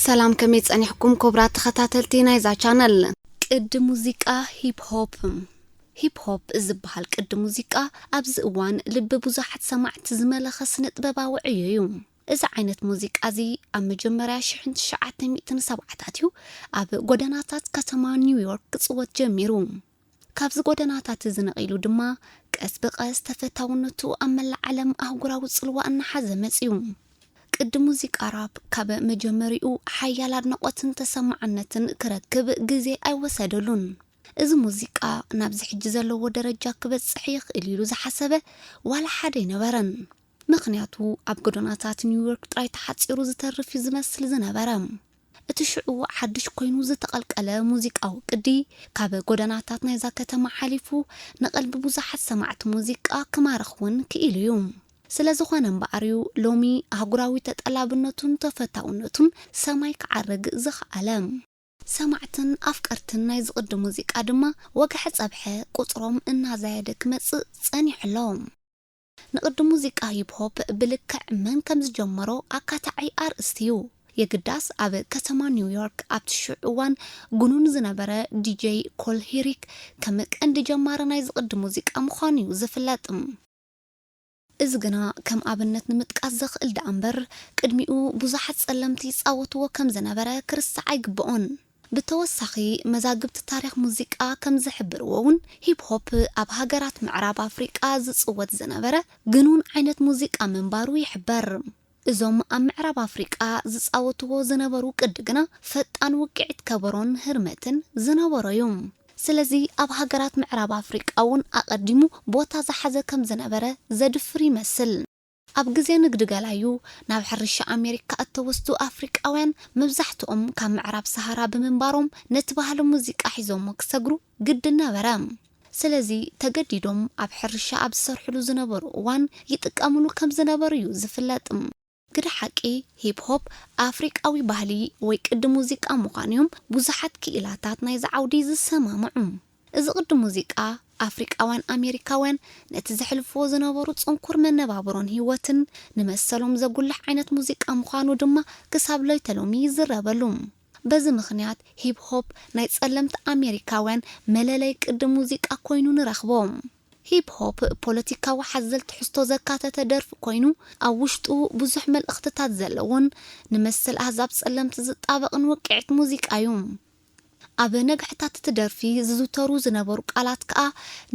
ሰላም፣ ከመይ ጸኒሕኩም ክቡራት ተኸታተልቲ ናይዛ ቻነል? ቅዲ ሙዚቃ ሂፕ ሆፕ። ሂፕ ሆፕ ዝበሃል ቅዲ ሙዚቃ ኣብዚ እዋን ልቢ ብዙሓት ሰማዕቲ ዝመለኸ ስነ ጥበባዊ ዕዮ እዩ። እዚ ዓይነት ሙዚቃ እዚ ኣብ መጀመርያ ሽሕን ትሽዓተ ሚእትን ሰብዓታት እዩ ኣብ ጎደናታት ከተማ ኒውዮርክ ክጽወት ጀሚሩ። ካብዚ ጎደናታት እዚ ነቒሉ ድማ ቀስ ብቐስ ተፈታውነቱ ኣብ መላእ ዓለም ኣህጉራዊ ጽልዋ እናሓዘ መጺኡ። ቅዲ ሙዚቃ ራፕ ካብ መጀመሪኡ ሓያል ኣድናቖትን ተሰማዕነትን ክረክብ ግዜ ኣይወሰደሉን። እዚ ሙዚቃ ናብዚ ሕጂ ዘለዎ ደረጃ ክበጽሕ ይኽእል ኢሉ ዝሓሰበ ዋላ ሓደ ኣይነበረን። ምኽንያቱ ኣብ ጎደናታት ኒውዮርክ ጥራይ ተሓጺሩ ዝተርፍ እዩ ዝመስል ዝነበረ። እቲ ሽዑ ሓድሽ ኮይኑ ዝተቐልቀለ ሙዚቃዊ ቅዲ ካብ ጎደናታት ናይዛ ከተማ ሓሊፉ ንቐልቢ ብዙሓት ሰማዕቲ ሙዚቃ ክማርኽ እውን ክኢሉ እዩ። ስለ ዝኾነ እምበኣር እዩ ሎሚ ኣህጉራዊ ተጠላብነቱን ተፈታውነቱን ሰማይ ክዓርግ ዝኸኣለ። ሰማዕትን ኣፍቀርትን ናይዚ ቅዲ ሙዚቃ ድማ ወግሐ ጸብሐ ቁጽሮም እናዛየደ ክመጽእ ጸኒሑ ኣሎ። ንቅዲ ሙዚቃ ሂፕ ሆፕ ብልክዕ መን ከም ዝጀመሮ ኣካታዒ ኣርእስቲ እዩ። የግዳስ ኣብ ከተማ ኒውዮርክ ኣብቲ ሽዑ እዋን ግኑን ዝነበረ ዲጄ ኮል ሄሪክ ከም ቀንዲ ጀማሪ ናይዚ ቅዲ ሙዚቃ ምዃኑ እዩ ዝፍለጥ። እዚ ግና ከም ኣብነት ንምጥቃስ ዘኽእል ደኣ እምበር፣ ቅድሚኡ ብዙሓት ጸለምቲ ይጻወትዎ ከም ዝነበረ ክርስዕ ኣይግብኦን። ብተወሳኺ፣ መዛግብቲ ታሪኽ ሙዚቃ ከም ዝሕብርዎ እውን፣ ሂፕ ሆፕ ኣብ ሃገራት ምዕራብ ኣፍሪቃ ዝጽወት ዝነበረ ግኑን ዓይነት ሙዚቃ ምንባሩ ይሕበር። እዞም ኣብ ምዕራብ ኣፍሪቃ ዝጻወትዎ ዝነበሩ ቅዲ ግና፣ ፈጣን ውቅዒት ከበሮን ህርመትን ዝነበሮ እዩ። ስለዚ፣ ኣብ ሃገራት ምዕራብ ኣፍሪቃ እውን ኣቐዲሙ ቦታ ዝሓዘ ከም ዝነበረ ዘድፍር ይመስል። ኣብ ግዜ ንግዲ ገላዩ ናብ ሕርሻ ኣሜሪካ እተወስዱ ኣፍሪቃውያን፣ መብዛሕትኦም ካብ ምዕራብ ሰሃራ ብምንባሮም፣ ነቲ ባህሊ ሙዚቃ ሒዞሞ ክሰግሩ ግድን ነበረ። ስለዚ፣ ተገዲዶም ኣብ ሕርሻ ኣብ ዝሰርሕሉ ዝነበሩ እዋን ይጥቀምሉ ከም ዝነበሩ እዩ ዝፍለጥ። ግደ ሓቂ፣ ሂፕ ሆፕ ኣፍሪቃዊ ባህሊ ወይ ቅዲ ሙዚቃ ምዃኑ እዮም ብዙሓት ክኢላታት ናይዚ ዓውዲ ዝሰማምዑ። እዚ ቅዲ ሙዚቃ፣ ኣፍሪቃውያን ኣሜሪካውያን ነቲ ዘሕልፍዎ ዝነበሩ ጽንኩር መነባብሮን ህይወትን ንመሰሎም ዘጉልሕ ዓይነት ሙዚቃ ምዃኑ ድማ ክሳብ ለይተ ሎሚ ይዝረበሉ። በዚ ምኽንያት፣ ሂፕ ሆፕ ናይ ጸለምቲ ኣሜሪካውያን መለለይ ቅዲ ሙዚቃ ኮይኑ ንረኽቦ። ሂፕ ሆፕ ፖለቲካዊ ሓዘል ትሕዝቶ ዘካተተ ደርፊ ኮይኑ፣ ኣብ ውሽጡ ብዙሕ መልእኽትታት ዘለዎን ንመሰል ኣህዛብ ጸለምቲ ዝጣበቕን ውቅዒት ሙዚቃ እዩ። ኣብ ነግሕታት እቲ ደርፊ ዝዝውተሩ ዝነበሩ ቃላት ከኣ፣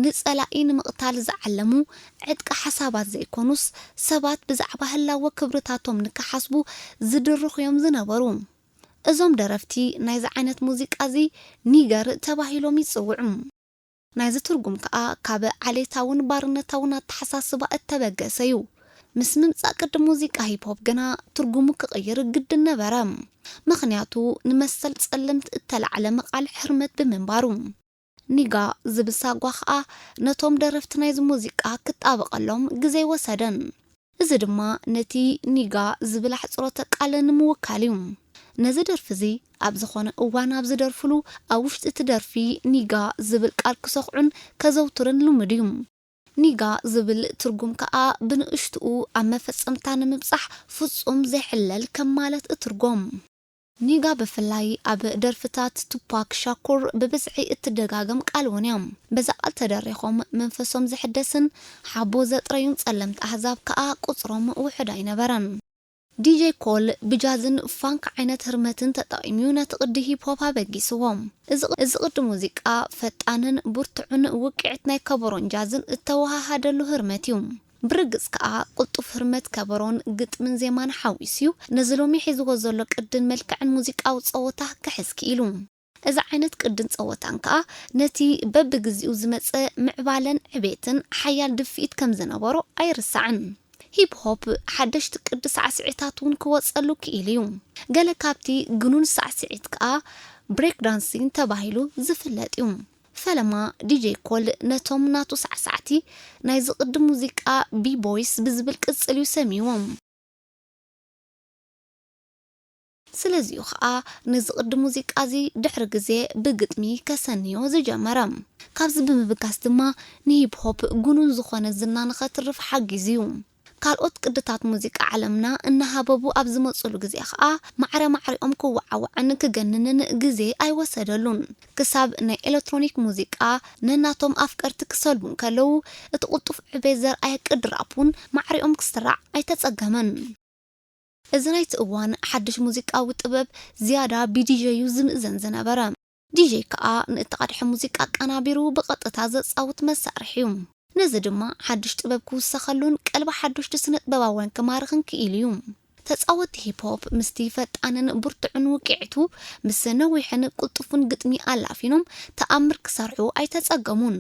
ንጸላኢ ንምቕታል ዝዓለሙ ዕጥቂ ሓሳባት ዘይኮኑስ፣ ሰባት ብዛዕባ ህላወ ክብርታቶም ንክሓስቡ ዝድርኹ እዮም ዝነበሩ። እዞም ደረፍቲ ናይዚ ዓይነት ሙዚቃ እዚ ኒገር ተባሂሎም ይጽውዑ። ናይዚ ትርጉም ከኣ ካብ ዓሌታውን ባርነታውን ኣተሓሳስባ እተበገሰ እዩ። ምስ ምምጻእ ቅዲ ሙዚቃ ሂፕ ሆፕ ግና ትርጉሙ ክቕይር ግድን ነበረ። ምኽንያቱ ንመሰል ጸለምቲ እተላዕለ መቓልዕ ህርመት ብምንባሩ። ኒጋ ዝብል ሳጓ ከኣ ነቶም ደረፍቲ ናይዚ ሙዚቃ ክጣበቐሎም ግዜ ኣይወሰደን። እዚ ድማ ነቲ ኒጋ ዝብል ኣሕጽሮተ ቃል ንምውካል እዩ። ነዚ ደርፊ እዚ ኣብ ዝኾነ እዋን ኣብ ዝደርፍሉ፣ ኣብ ውሽጢ እቲ ደርፊ ኒጋ ዝብል ቃል ክሰኹዑን ከዘውትርን ልሙድ እዩ። ኒጋ ዝብል ትርጉም ከኣ ብንእሽትኡ ኣብ መፈጸምታ ንምብጻሕ ፍጹም ዘይሕለል ከም ማለት እትርጎም። ኒጋ ብፍላይ ኣብ ደርፍታት ቱፓክ ሻኩር ብብዝሒ እትደጋገም ቃል እውን እያ። በዛ ቃል ተደሪኾም መንፈሶም ዘሕደስን ሓቦ ዘጥረዩን ጸለምቲ ኣህዛብ ከኣ ቁጽሮም ውሑድ ኣይነበረን። ዲጄ ኮል ብጃዝን ፋንክ ዓይነት ህርመትን ተጠቒሙ ነቲ ቅዲ ሂፕ ሆፕ ኣበጊስዎ። እዚ፣ እዚ ቅዲ ሙዚቃ ፈጣንን ብርቱዕን ውቅዒት ናይ ከበሮን ጃዝን እተወሃሃደሉ ህርመት እዩ። ብርግጽ ከኣ ቅልጡፍ ህርመት ከበሮን ግጥምን ዜማን ሓዊሱ እዩ ነዚ ሎሚ ሒዝዎ ዘሎ ቅድን መልክዕን ሙዚቃዊ ጸወታ ክሕዝ ክኢሉ። እዚ ዓይነት ቅድን ጸወታን ከኣ ነቲ በብግዚኡ ዝመጸ ምዕባለን ዕቤትን ሓያል ድፍኢት ከም ዝነበሮ ኣይርሳዕን። ሂፕ ሆፕ ሓደሽቲ ቅዲ ሳዕስዒታት እውን ክወጸሉ ክኢሉ እዩ። ገለ ካብቲ ግኑን ሳዕስዒት ከኣ ብሬክ ዳንሲን ተባሂሉ ዝፍለጥ እዩ። ፈለማ ዲጄ ኮል ነቶም ናቱ ሳዕሳዕቲ ናይዚ ቅዲ ሙዚቃ ቢ-ቦይስ ብዝብል ቅጽል እዩ ሰምይዎም። ስለዚ'ዩ ኸኣ ነዚ ቅዲ ሙዚቃ እዚ ድሕሪ ግዜ ብግጥሚ ከሰንዮ ዝጀመረ። ካብዚ ብምብጋስ ድማ ንሂፕ ሆፕ ግኑን ዝኾነ ዝና ንኸትርፍ ሓጊዙ'ዩ። ካልኦት ቅድታት ሙዚቃ ዓለምና እናሃበቡ ኣብ ዝመጹሉ ግዜ ኸኣ፣ ማዕረ ማዕሪኦም ክወዓወዕን ክገንንን ግዜ ኣይወሰደሉን። ክሳብ ናይ ኤለክትሮኒክ ሙዚቃ ነናቶም ኣፍቀርቲ ክሰልቡ እንከለዉ፣ እቲ ቅልጡፍ ዕቤት ዘርኣየ ቅዲ ራፕ እውን ማዕሪኦም ክስራዕ ኣይተጸገመን። እዚ ናይቲ እዋን ሓድሽ ሙዚቃዊ ጥበብ ዝያዳ ብዲጀዩ ዝምእዘን ዝነበረ። ዲጀይ ከኣ ንእተቐድሐ ሙዚቃ ኣቀናቢሩ ብቐጥታ ዘጻውት መሳርሒ እዩ። ነዚ ድማ ሓድሽ ጥበብ ክውሰኸሉን ቀልቢ ሓደሽቲ ስነ ጥበባውያን ክማርኽን ክኢሉ እዩ። ተጻወትቲ ሂፕ ሆፕ ምስቲ ፈጣንን ብርቱዕን ውቅዒቱ፣ ምስ ነዊሕን ቅልጡፍን ግጥሚ ኣላፊኖም ተኣምር ክሰርሑ ኣይተጸገሙን።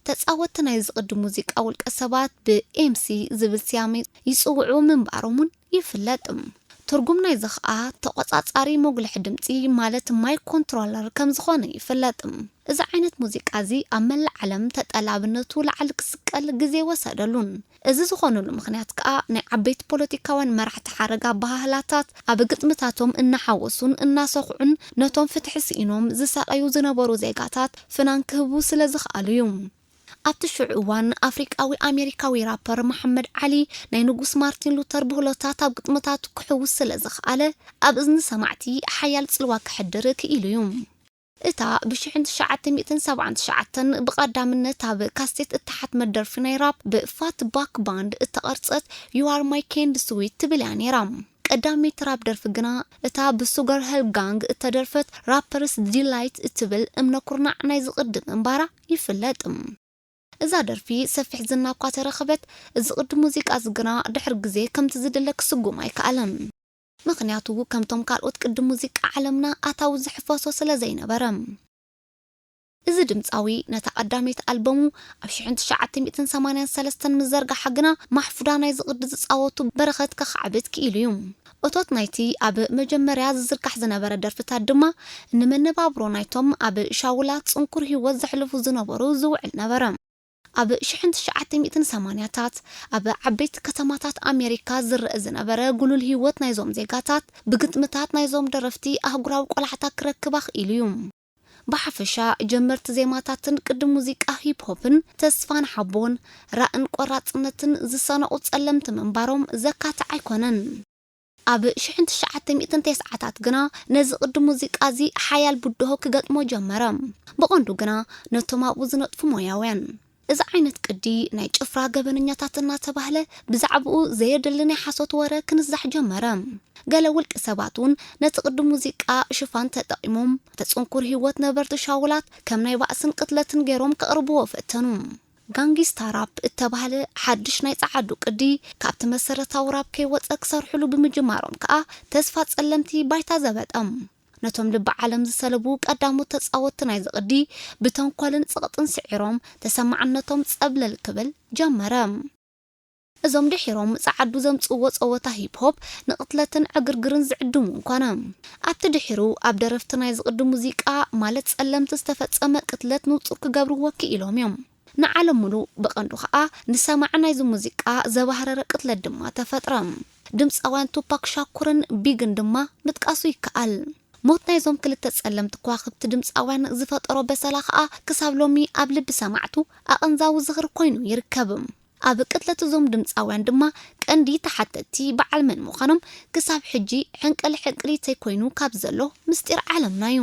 ተጻወትቲ ናይዚ ቅዲ ሙዚቃ ውልቀ ሰባት ብኤምሲ ዝብል ስያመ ይጽውዑ ምንባሮም እውን ይፍለጥ። ትርጉም ናይዚ ኸኣ ተቖጻጻሪ መጉልሒ ድምጺ ማለት ማይክ ኮንትሮለር ከም ዝኾነ ይፍለጥ። እዚ ዓይነት ሙዚቃ እዚ ኣብ መላእ ዓለም ተጠላብነቱ ላዕሊ ክስቀል ግዜ ወሰደሉን። እዚ ዝኾነሉ ምኽንያት ከኣ ናይ ዓበይቲ ፖለቲካውያን መራሕቲ ሓረግ ኣበሃህላታት ኣብ ግጥምታቶም እናሓወሱን እናሰኹዑን ነቶም ፍትሒ ስኢኖም ዝሳቐዩ ዝነበሩ ዜጋታት ፍናን ክህቡ ስለ ዝኸኣሉ እዩ። ኣብቲ ሽዑ እዋን ኣፍሪቃዊ ኣሜሪካዊ ራፐር መሓመድ ዓሊ ናይ ንጉስ ማርቲን ሉተር ብህሎታት ኣብ ግጥምታቱ ክሕውስ ስለ ዝኸኣለ ኣብ እዝኒ ሰማዕቲ ሓያል ጽልዋ ከሕድር ክኢሉ እዩ። እታ ብ ሽሕን ትሽዓተ ሚእትን ሰብዓን ትሽዓተን ብቐዳምነት ኣብ ካሴት እተሓትመት ደርፊ ናይ ራፕ ብፋት ባክ ባንድ እተቐርጸት You Are My Candy Sweet ትብል እያ ነይራ። ቀዳመይቲ ራፕ ደርፊ ግና እታ ብሱገር ሄል ጋንግ እተደርፈት ራፐርስ ዲላይት እትብል እምነ ኩርናዕ ናይዚ ቅዲ ምንባራ ይፍለጥ። እዛ ደርፊ ሰፊሕ ዝና እኳ ተረኸበት፣ እዚ ቅዲ ሙዚቃ እዚ ግና ድሕሪ ግዜ ከምቲ ዝድለ ክስጉም ኣይከኣለን። ምኽንያቱ ከምቶም ካልኦት ቅዲ ሙዚቃ ዓለምና ኣታዊ ዝሕፈሶ ስለ ዘይነበረ። እዚ ድምጻዊ ነታ ቀዳመይቲ ኣልበሙ ኣብ ሽሕን ትሽዓተ ሚእትን ሰማንያን ሰለስተን ምስ ዘርግሓ ግና ማሕፉዳ ናይዚ ቅዲ ዝጻወቱ በረኸት ከኻዕብት ክኢሉ እዩ። እቶት ናይቲ ኣብ መጀመርያ ዝዝርጋሕ ዝነበረ ደርፍታት ድማ ንመነባብሮ ናይቶም ኣብ ሻውላ ጽንኩር ህይወት ዘሕልፉ ዝነበሩ ዝውዕል ነበረ። ኣብ ሽሕን ትሽዓተ ሚእትን ሰማንያታት ኣብ ዓበይቲ ከተማታት ኣሜሪካ ዝረአ ዝነበረ ጉሉል ህይወት ናይዞም ዜጋታት ብግጥምታት ናይዞም ደረፍቲ ኣህጉራዊ ቆላሕታ ክረክብ ኣኽኢሉ እዩ። ብሓፈሻ ጀመርቲ ዜማታትን ቅዲ ሙዚቃ ሂፕ ሆፕን ተስፋን ሓቦን፣ ራእን ቆራጽነትን ዝሰነቑ ጸለምቲ ምንባሮም ዘካትዕ ኣይኮነን። ኣብ ሽሕን ትሽዓተ ሚእትን ተስዓታት ግና ነዚ ቅዲ ሙዚቃ እዚ ሓያል ብድሆ ክገጥሞ ጀመረ። ብቐንዱ ግና ነቶም ኣብኡ ዝነጥፉ ሞያውያን። እዚ ዓይነት ቅዲ ናይ ጭፍራ ገበነኛታት እናተባህለ ብዛዕባኡ ዘየድሊ ናይ ሓሶት ወረ ክንዛሕ ጀመረ። ገለ ውልቂ ሰባት እውን ነቲ ቅዲ ሙዚቃ ሽፋን ተጠቒሞም፣ ተጽንኩር ህይወት ነበርቲ ሻውላት ከም ናይ ባእስን ቅትለትን ገይሮም ከቕርብዎ ፈተኑ። ጋንጊስታ ራፕ እተባህለ ሓድሽ ናይ ጸዓዱ ቅዲ ካብቲ መሰረታዊ ራፕ ከይወጸ ክሰርሕሉ ብምጅማሮም ከኣ ተስፋ ጸለምቲ ባይታ ዘበጠ። ነቶም ልቢ ዓለም ዝሰለቡ ቀዳሞት ተጻወትቲ ናይዚ ቅዲ ብተንኮልን ጽቕጥን ስዒሮም ተሰማዕነቶም ጸብለል ክብል ጀመረ። እዞም ድሒሮም ጸዓዱ ዘምጽእዎ ጸወታ ሂፕ ሆፕ ንቕትለትን ዕግርግርን ዝዕድሙ እንኮነ። ኣብቲ ድሒሩ ኣብ ደረፍቲ ናይዚ ቅዲ ሙዚቃ ማለት ጸለምቲ ዝተፈጸመ ቅትለት ንጹር ክገብርዎ ክኢሎም እዮም። ንዓለም ሙሉእ ብቐንዱ ኸኣ ንሰማዒ ናይዚ ሙዚቃ ዘባህረረ ቅትለት ድማ ተፈጥረ። ድምጻውያን ቱፓክ ሻኩርን ቢግን ድማ ምጥቃሱ ይከኣል። ሞት ናይዞም ክልተ ጸለምቲ ከዋኽብቲ ድምጻውያን ዝፈጠሮ በሰላ ኸኣ ክሳብ ሎሚ ኣብ ልቢ ሰማዕቱ ኣቐንዛዊ ዝኽሪ ኮይኑ ይርከብ። ኣብ ቅትለት እዞም ድምጻውያን ድማ ቀንዲ ተሓተትቲ በዓል መን ምዃኖም ክሳብ ሕጂ ሕንቅል ሕንቅሊተይ ኮይኑ ካብ ዘሎ ምስጢር ዓለምና እዩ።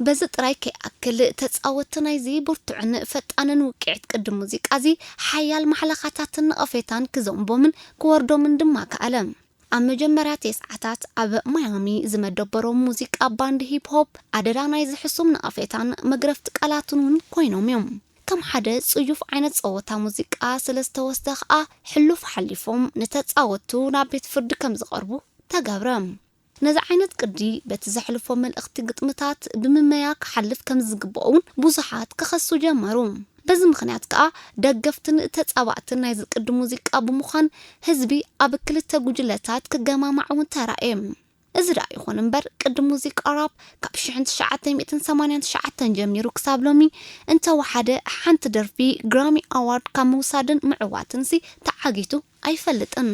በዚ ጥራይ ከይኣክል፣ ተጻወትቲ ናይዚ ብርቱዕን ፈጣንን ውቅዒት ቅዲ ሙዚቃ እዚ ሓያል ማሕለኻታትን ነቐፌታን ክዘንቦምን ክወርዶምን ድማ ከኣለ። ኣብ መጀመርያ ተስዓታት ኣብ ማያሚ ዝመደበሮም ሙዚቃ ባንድ ሂፕ ሆፕ ኣደዳ ናይዚ ሕሱም ነቐፌታን መግረፍቲ ቃላትን እውን ኮይኖም እዮም። ከም ሓደ ጽዩፍ ዓይነት ጸወታ ሙዚቃ ስለ ዝተወስደ ኸኣ፣ ሕሉፍ ሓሊፎም ንተጻወትቱ ናብ ቤት ፍርዲ ከም ዝቐርቡ ተገብረ። ነዚ ዓይነት ቅዲ በቲ ዘሕልፎ መልእኽቲ ግጥምታት ብምመያ ክሓልፍ ከም ዝግብኦ እውን ብዙሓት ክኸሱ ጀመሩ። በዚ ምኽንያት ከኣ ደገፍትን ተጻባእትን ናይዚ ቅዲ ሙዚቃ ብምዃን ህዝቢ ኣብ ክልተ ጉጅለታት ክገማማዕ እውን ተራእየ። እዚ ደኣ ይኹን እምበር ቅዲ ሙዚቃ ራፕ ካብ ሽሕን ትሽዓተ ሚእትን ሰማንያን ትሽዓተን ጀሚሩ ክሳብ ሎሚ እንተወሓደ ሓንቲ ደርፊ ግራሚ ኣዋርድ ካብ ምውሳድን ምዕዋትንሲ ተዓጊቱ ኣይፈልጥን።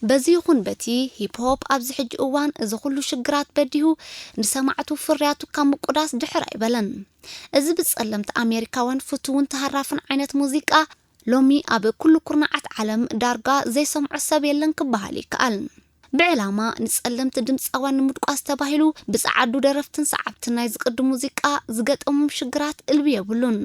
በዚ ይኹን በቲ ሂፕ ሆፕ ኣብዚ ሕጂ እዋን እዚ ኩሉ ሽግራት በዲሁ ንሰማዕቱ ፍርያቱ ካብ ምቁዳስ ድሕር ኣይበለን። እዚ ብጸለምቲ ኣሜሪካውያን ፍቱውን ተሃራፍን ዓይነት ሙዚቃ ሎሚ ኣብ ኩሉ ኩርናዓት ዓለም ዳርጋ ዘይሰምዖ ሰብ የለን ክበሃል ይከኣል። ብዕላማ ንጸለምቲ ድምጻውያን ንምድቋስ ተባሂሉ ብጸዓዱ ደረፍትን ሰዓብትን ናይ ዝቕዲ ሙዚቃ ዝገጠሞም ሽግራት እልቢ የብሉን።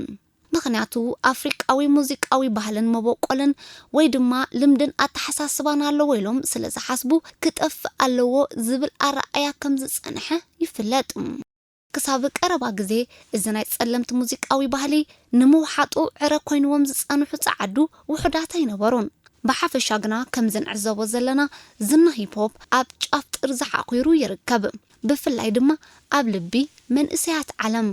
ምኽንያቱ ኣፍሪቃዊ ሙዚቃዊ ባህልን መበቆልን ወይ ድማ ልምድን ኣተሓሳስባን ኣለዎ ኢሎም ስለ ዝሓስቡ ክጠፍእ ኣለዎ ዝብል ኣረኣያ ከም ዝጸንሐ ይፍለጥ። ክሳብ ቀረባ ግዜ እዚ ናይ ጸለምቲ ሙዚቃዊ ባህሊ ንምውሓጡ ዕረ ኮይንዎም ዝጸንሑ ጸዓዱ ውሑዳት ኣይነበሩን። ብሓፈሻ ግና ከምዚ ንዕዘቦ ዘለና ዝና ሂፕሆፕ ኣብ ጫፍ ጥርዚ ሓቑሩ ይርከብ። ብፍላይ ድማ ኣብ ልቢ መንእሰያት ዓለም።